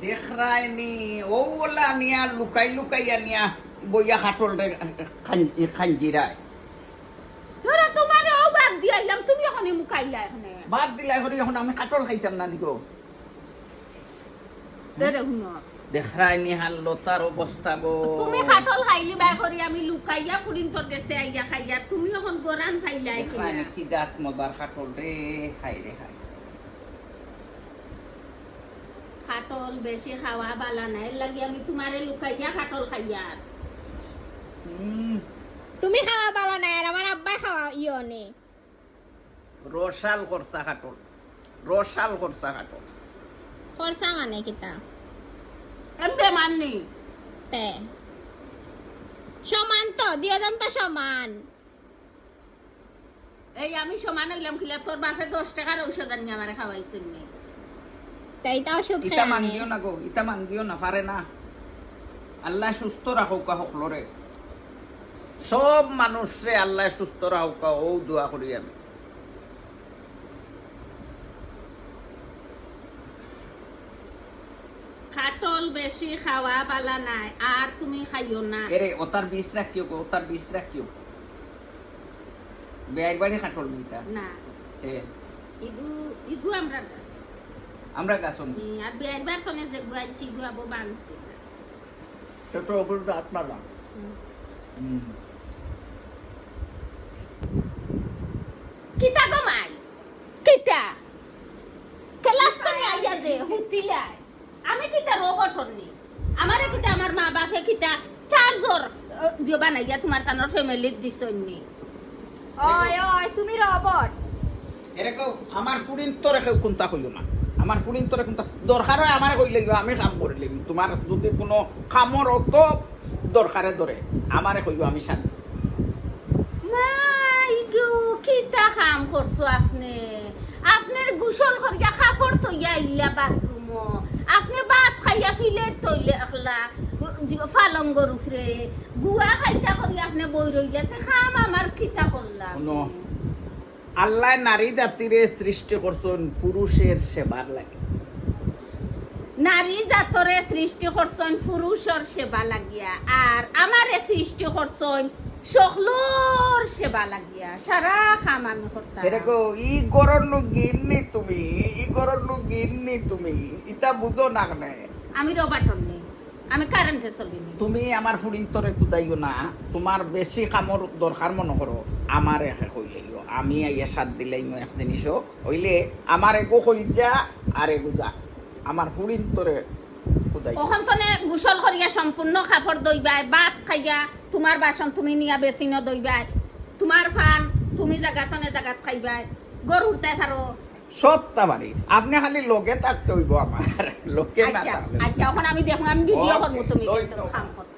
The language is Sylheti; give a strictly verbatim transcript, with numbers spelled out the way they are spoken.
দেখরায়নি, অউ অলা নিয়া লুকাই লুকাই আনিয়া বইয়া খাটলরে খান-, খাঞ্জিরায়। ধরো, তোমারে অউ বাদ দিলাইলাম, তুমি অখনে মুকাইলা অখনে। বাদ দিলাই করি অখন আমি খাটল খাইতাম না নি গো। ধরো, হুনো। দেখরায়নি হাল্লতার অবস্থা গো। তুমি খাটল খাইলিবায় করি আমি লুকাইয়া ফুরিন্তর গেছে আইয়া খাইয়ার, তুমি অখন গরান খাইলাই কিনা। দেখরায়নি কি জাত মজার খাটল রে, হায় রে হায়। খাটল বেশি খাওয়া বালা নায়, এরলাগি আমি তোমারে লুকাইয়া খাটল খাইয়ার। হুম, তুমি খাওয়া বালা নায়, আর আমার আব্বায় খাওয়া ইয়ো নে। রসাল করছা খাটল, রসাল করছা খাটল। খরচা মানে কিতা? আমি বেমার নি। তে সমান তো, দুইজন তো সমান। এই আমি সমান অইলাম কিলা, তোর বাপে দশ টেকার ঔষধ আনি আমারে খাওয়াইছইন নি। তে ইতা ওষুধ ইতা খাই আনে। মানগিও না গো, ইতা মানগিও না, পারে না। আল্লায় সুস্থ রাখউক্কা হকলরে, সব মানুষরে আল্লায় সুস্থ রাখউক্কা, অউ দোয়া করি আমি। খাটল বেশি খাওয়া বালা নায়, আর তুমি খাইও না। এরে, অতার বিষ রাখিও গো, অতার বিষ রাখিও। বেয়াইর বাড়ি খাটল নিতা। না, এ, ইগু, ইগু আমরার গাছ। আমরার গাছ অন। হুম, আর বেয়াইর বার তনে যেগু আনছি, ইগু আবো বানছি না। ছোট অগুর তো আত্মা না। হুম। হুম। কিতা গো মাই? কিতা? ক্লাস তো আইয়া দে, হুতিলাই। আমি কিতা রোবট নি? আমারে কিতা আমার মা বাপে কিতা চার্জর, আহ, যে বানাইয়া তোমার তানোর ফ্যামিলিত দিছইন নি? ওই, ওই, তুমি রোবট। এরে কও, আমার ফুরিন্তরে কেউ কুন্তা কইও না। আমার ফুরিন্তরে কুন্তা দরকার অয় আমারে কইলেও আমি কাম করিলিমু। তোমার যদি কুনু কামর অত দরকারে ধরে, আমারে কইও, আমি সাথে। মাই গো, কিতা কাম করছো আপনে? আপনে গোসল করিয়া কাপড় থইয়া আইলা বাথরুমো, আপনে ভাত খাইয়া প্লেট থইলে একলা ফালঙ্গর উপরে, গুয়া খাইতা করি আপনে বই রইলা, তে কাম আমার কিতা করলা? হুনো, আল্লায় নারী জাতিরে সৃষ্টি করছইন পুরুষের সেবার লাগি। নারী জাতরে সৃষ্টি করছইন পুরুষর সেবা লাগিয়া, আর আমারে সৃষ্টি করছইন সকলর সেবা লাগিয়া। সারা কাম আমি করতাম। এরে কও, ই ঘরর নু গিন্নি তুমি, ই ঘরর নু গিন্নি তুমি, ইতা বুঝো না কেনে? আমি রোবট নি, আমি কারেন্টে চলি নি। তুমি আমার ফুরিন্তরে কুদাইও না, তোমার বেশি কামর দরকার মনো করো, আমারে কইলেও আমি আইয়া সাথ দিলাইমু এক জিনিসও, অইলে আমার এগু কইজা আর এগু যা, আমার ফুরিন্তরে কুদাইও। অখন তনে গোসল করিয়া সম্পূর্ণ কাপড় ধইবায়, ভাত খাইয়া তোমার বাসন তুমি নিয়া বেসিনো ধইবায়, তোমার পান তুমি জাগাত অনে জাগাত খাইবায়, ঘর উঠতায় পারো। সবতা পারি, আপনে খালি লগে থাকতে অইবো আমার, লগে না আচ্ছা, থাকলে। আচ্ছা, অখন আমি দেখমু, আমি ভিডিও ওকে, করমু তুমি ধন্যবাদ। কিন্তু কাম করতে।